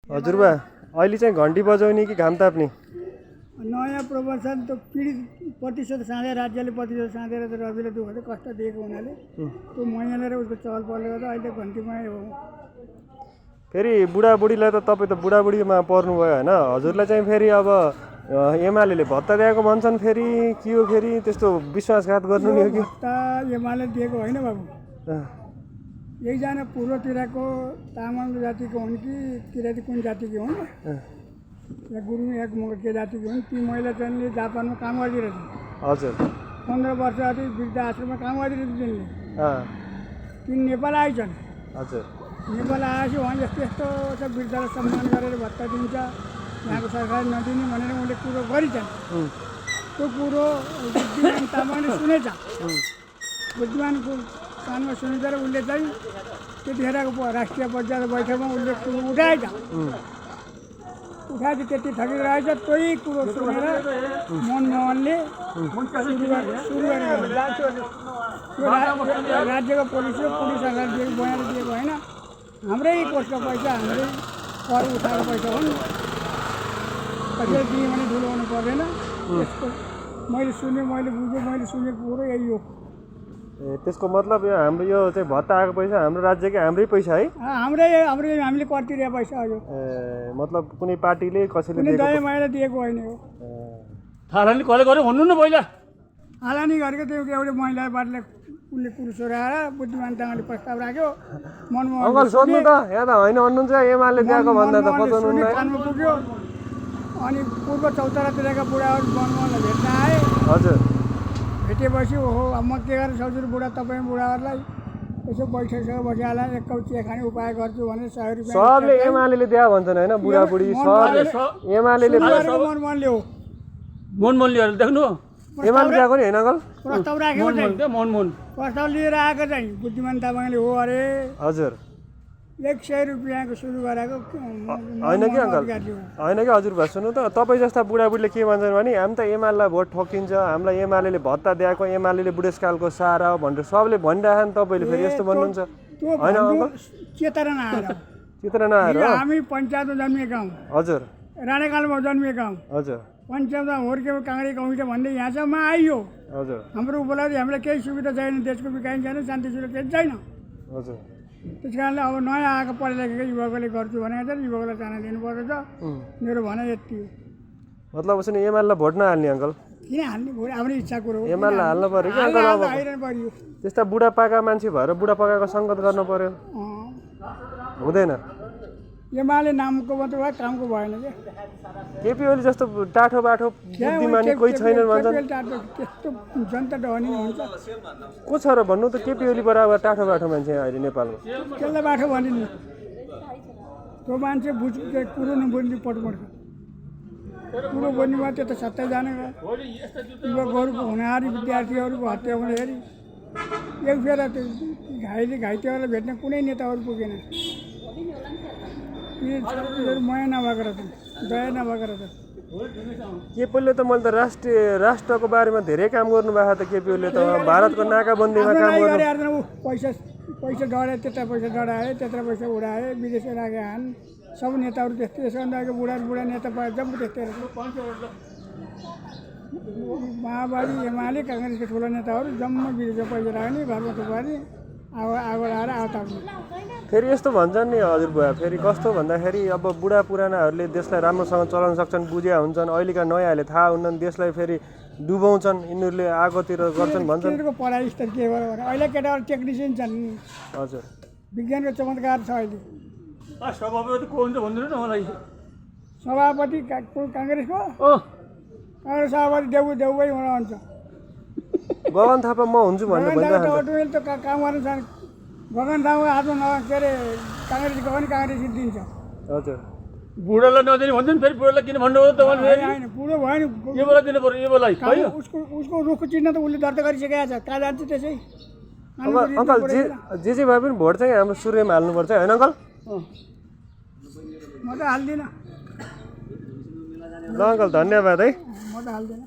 हजुरबा अहिले चाहिँ घन्टी बजाउने कि घाम ताप्ने? नयाँ प्रवचन त पीडित प्रतिशत साँधे राज्यले प्रतिशत साँधेर त रविले दुःख चाहिँ कष्ट दिएको हुनाले त्यो मैयाले र उसको चहल पहलले गर्दा अहिले घन्टीमै हो। फेरि बुढाबुढीलाई त तपाईँ त बुढाबुढीमा पर्नुभयो होइन, हजुरलाई चाहिँ फेरि अब एमाले भत्ता दिएको भन्छन्, फेरि के हो फेरि त्यस्तो विश्वासघात गर्नु नि हो कि? भत्ता एमाले दिएको होइन बाबु, एकजना पूर्वतिरको तामाङ जातिको हुन् कि किराँती कुन जातिको हुन् या गुरुङ एक के जातिको हुन्, ती महिला चाहिँ जापानमा काम गरिरहेछन्। हजुर 15 वर्ष अघि वृद्ध आश्रममा काम गरिरहेछ तिनले। तिन नेपाल आइछन्। हजुर नेपाल आएपछि उहाँ यस्तो यस्तो छ वृद्धलाई सम्मान गरेर भत्ता दिन्छ, यहाँको सरकारले नदिने भनेर उनले कुरो गरिछन्। त्यो कुरो बुद्धिमान तामाङले सुनेछ। बुद्धिमानको कानमा सुनेछ र उसले चाहिँ त्यतिखेरको राष्ट्रिय पञ्चायत बैठकमा उसले कुरो उठाएछ। उठाएपछि त्यति ठगित रहेछ, त्यही कुरो सुनेर मनमोहनले सुरु गरेको राज्यको पुलिस सरकारले दिएको बयान दिएको होइन, हाम्रै कोषको पैसा हाम्रै कर उठाएको पैसा हो नि, कसैले दिएँ भने ठुलो हुनु पर्दैन। त्यसको मैले बुझेँ, मैले सुनेको कुरो यही हो। त्यसको मतलब यो हाम्रो यो चाहिँ भत्ता आएको पैसा हाम्रो राज्यकै हाम्रै पैसा है? हामीले कर तिरेको पैसा हो। मतलब कुनै पार्टीले कसैले दया मायाले दिएको होइन हो। थालनी कसले गर्यो भन्नु न पहिला। हालानी गरेको त्यो एउटा महिलाबाटले उसले कुरो सोराएर बुद्धिमान तामाङले प्रस्ताव राख्यो। मनमोहन अङ्कल सोध्नु त, यहाँ त होइन भन्नुहुन्छ एमाले दिएको भन्दा त बताउनु न। कानमा पुग्यो अनि पूर्व चौतारातिरका बुढाहरू मनमोहनलाई भेट्न आए। हजुर भेटेपछि ओहो म के गरेर सक्छु बुढा, तपाईँ बुढाहरूलाई यसो बैठकसँग बसिहाल्ला, एक कप चिया खाने उपाय गर्छु भनेर 100 रुपियाँ सबले एमाले दिया भन्छन् होइन, बुढाबुढी सबले एमाले मनमोहनले हो। मनमोहनले देख्नु एमाले दिएको नि होइन अङ्कल? प्रस्ताव राखेको चाहिँ मनमोहन प्रस्ताव लिएर आएको चाहिँ बुद्धिमान तामाङले हो अरे। हजुर 100 रुपियाँको सुरु गरेको होइन कि अङ्कल, होइन कि हजुर भाइ सुन्नु त, तपाईँ जस्ता बुढाबुढीले के भन्छन् भने हामी त एमालेलाई भोट ठोकिन्छ, हामीलाई एमाले भत्ता दिएको, एमाले बुढेसकालको सारा हो भनेर सबले भनिरहेछन्, तपाईँले फेरि यस्तो भन्नुहुन्छ होइन अङ्कल? चेतना नआएर हामी पञ्चायतमा जन्मिएका हौँ। हजुर राणाकालमा जन्मिएका हौँ। हजुर पञ्चायतमा हुर्केको काङ्ग्रेसको हुन्छ भन्दै यहाँसम्म आइयो। हजुर हाम्रो उपलब्धि हामीलाई केही सुविधा छैन, देशको विकास छैन, शान्ति सुरक्षा छैन। हजुर त्यस कारणले अब नयाँ आएको पढे लेखेको युवकले गर्छु भनेको छ, युवकलाई चाहना दिनुपर्छ। मेरो भनाइ यति हो। मतलब उसले एमालेलाई भोट नहाल्ने अङ्कल? किन हाल्ने, भोट आफ्नो इच्छा कुरो हो। एमालेलाई हाल्नु पऱ्यो कि अङ्कल? अब आइरहनु पर्यो। त्यस्ता बुढापाका मान्छे भएर बुढापाकाको सङ्गत गर्नु पर्यो, हुँदैन? एमाले नामको मात्रै भयो, कामको भएन क्या। केपी ओली जस्तो टाठो बाठो बुद्धिमानी कोही छैनन् भन्छन्। त्यस्तो जनता डहनी हुन्छ को छ र भन्नु त? केपी ओली बराबर टाठो बाठो मान्छे अहिले नेपालमा त्यसलाई बाठो भने नि त्यो मान्छे कुरो नबोल्ने पटपट कुरो बोल्नेमा त्यो त सत्तै जाने युवकहरूको हुनहारी विद्यार्थीहरूको हत्या हुँदाखेरि एक फेर त्यो घाइतेहरूलाई भेट्न कुनै नेताहरू पुगेन। माया नभएको रहेछ, दया नभएको रहेछ। केपीले त मैले त राष्ट्रको बारेमा धेरै काम गर्नुभएको छ त। केपीले त भारतको नाकाबन्दीमा काम गर्नु, पैसा डढाए, त्यता पैसा डढाए, त्यत्र पैसा उडाए, विदेशमा राखे हान। सब नेताहरू त्यस्तै, यसभन्दा बुढा नेता पाए जम्मू त्यस्तै रहेछ। माओवादी एमाले काङ्ग्रेसको ठुलो नेताहरू जम्मा विदेशमा पैसा राख्ने, घरमा थुपार्ने, आगो लगाएर आवतार्ने। फेरि यस्तो भन्छन् नि हजुर बुवा, फेरि कस्तो भन्दाखेरि अब बुढा पुरानाहरूले देशलाई राम्रोसँग चलाउन सक्छन्, बुझिया हुन्छन्, अहिलेका नयाँहरूले थाहा हुन्नन्, देशलाई फेरि डुबाउँछन्, यिनीहरूले आगोतिर गर्छन् भन्छन्। पढाइ स्तर के भयो भने अहिले केटाहरू टेक्निसियन छन्। हजुर विज्ञानको चमत्कार छ अहिले। सभापति को हुन्छ भन्दिनु न मलाई। सभापति काङ्ग्रेसको काङ्ग्रेस सभापति देउबै हुनुहुन्छ। गगन थापा म हुन्छु भन्ने भनिरहेको त काम गर्नु छ। गगन थापा हातमा के अरे काङ्ग्रेसको पनि काङ्ग्रेस दिन्छ। हजुर बुढालाई नदिने भन्छ नि, फेरि बुढालाई किन भन्नुभयो तपाईँले? होइन बुढो भयो नि, यो बेला दिनु पर्यो, यो बेला उसको रुखको चिन्ह त उसले दर्ता गरिसकेको छ। कहाँ जान्छ त्यसै? अब अङ्कल जे भए पनि भोट चाहिँ हाम्रो सूर्यमा हाल्नुपर्छ होइन अङ्कल? म त हाल्दिनँ। ल अङ्कल धन्यवाद है। म त हाल्दिनँ।